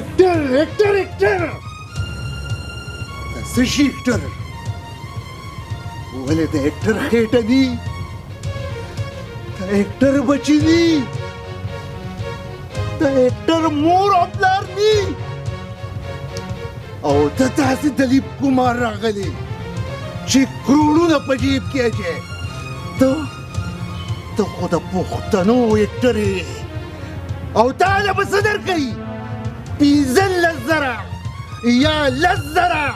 اکټر اکټر اکټر، د څه شي اکټر؟ ولې د اکټر خېټه دي؟ د اکټر بچي دي؟ د اکټر مور او پلار دي؟ او ته داسې دلیپ کمار راغلی چې کروړونه په جیب کې اچوې. ته خو د پښتنو اکټر یې، او تا له به څه درکوي؟ 15,000 یا 10,000،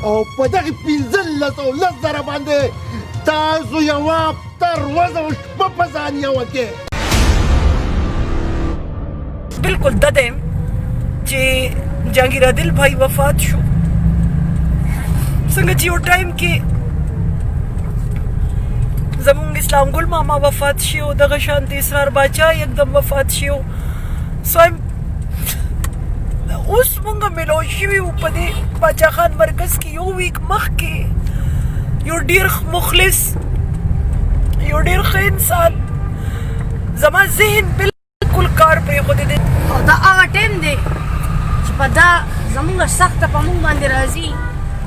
او په دغې 15 او 10,000 باندې تاسو یوه هفته ورځ او شپه په ځان یوه کې. بالکل ددم چې جهانګیر عادل بھائی وفات شو، څنګه چې یو ټایم کې زمونږ اسلام ګل ماما وفات شو، دغه شان د اسرار باچا یکدم وفات شو. سو اوس مونږ ملو شوي وو په دې باچا خان مرکز کې یو ویک مخکې. یو ډیر مخلص، یو ډیر ښه انسان، زما ذهن بالکل کار پرېښودی دی. او دا هغه ټایم دی چې په دا زمونږ سخته په مونږ باندې راځي،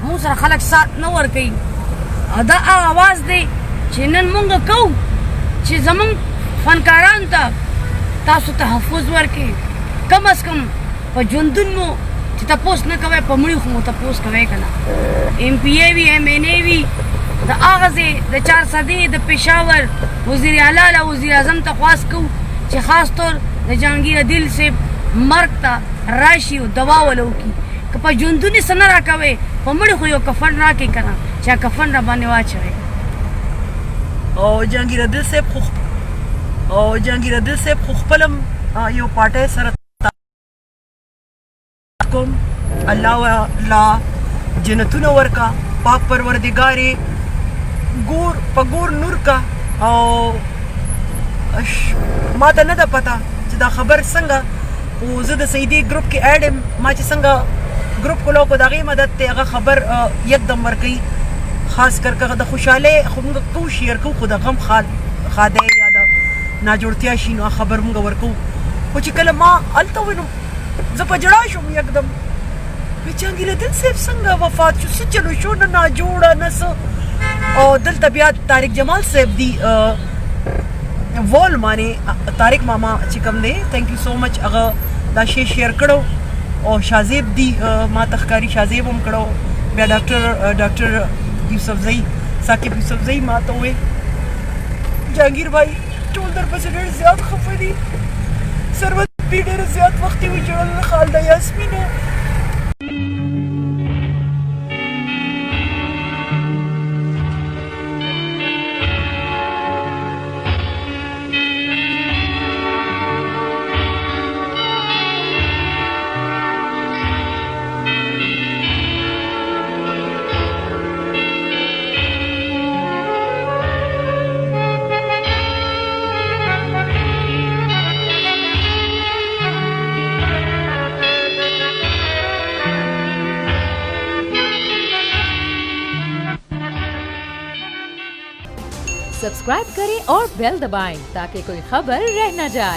مونږ سره خلک سات نه ورکوي. او دا هغه اواز دی چې نن مونږ کوو چې زمونږ فنکاران ته تاسو تحفظ ورکړئ. کم از کم په ژوندون مو چې تپوس نه کوئ، په مړي خو مو تپوس کوئ که نه؟ ایم پي ای وي، ایم این ای وي، د هغه ځای د چارسدې، د پېښور وزیر اعلی له وزیر اعظم ته خواست کوو چې خاص طور د جهانګیر عادل صاحب مرګ ته راشي او دوا وله وکړي. که په ژوندون یې څه نه راکوئ، په مړي خو یو کفن راکړئ که نه، چې هغه کفن راباندې واچوئ. او جهانګیر عادل صاحب خو خپل هم یو پارټۍ سره کوم. الله لا جنتونه ورکا، پاک پروردګار یې ګور په ګور نور کا. او ما ته نه ده پته چې دا خبر څنګه، خو زه د سعیدې ګروپ کې اډ یم. ما چې څنګه ګروپ کولاو کو، د هغې مدد دی، هغه خبر یکدم ورکوي. خاص کر که د خوشحالۍ خو موږ کوو، شیر کوو، خو د غم ښادۍ یا د ناجوړتیا شي نو خبر موږ ورکوو. خو چې کله ما هلته وینم، زه په ژړا شوم یکدم. وی جهانګیر عادل صاحب څنګه وفات شو؟ څه چلو شو؟ نه ناجوړه نه څه. او دلته بیا طارق جمال صاحب دی وال باندې، طارق ماما چې کوم دی، ثانک یو سو مچ، هغه دا شی شیر کړو. او شازیب دی، ما ته ښکاري شازیب هم کړو. بیا ډاکټر یوسفزئی، ثاقب یوسفزئی ما ته وویل جهانګیر بھائی ټول در پسې ډېر زیات خفه دي. ثروت بي ډېر زیات وختي وژړل، خالده یاسمینه. सब्सक्राइब करें और बेल दबाएं ताकि कोई खबर रह न जाए।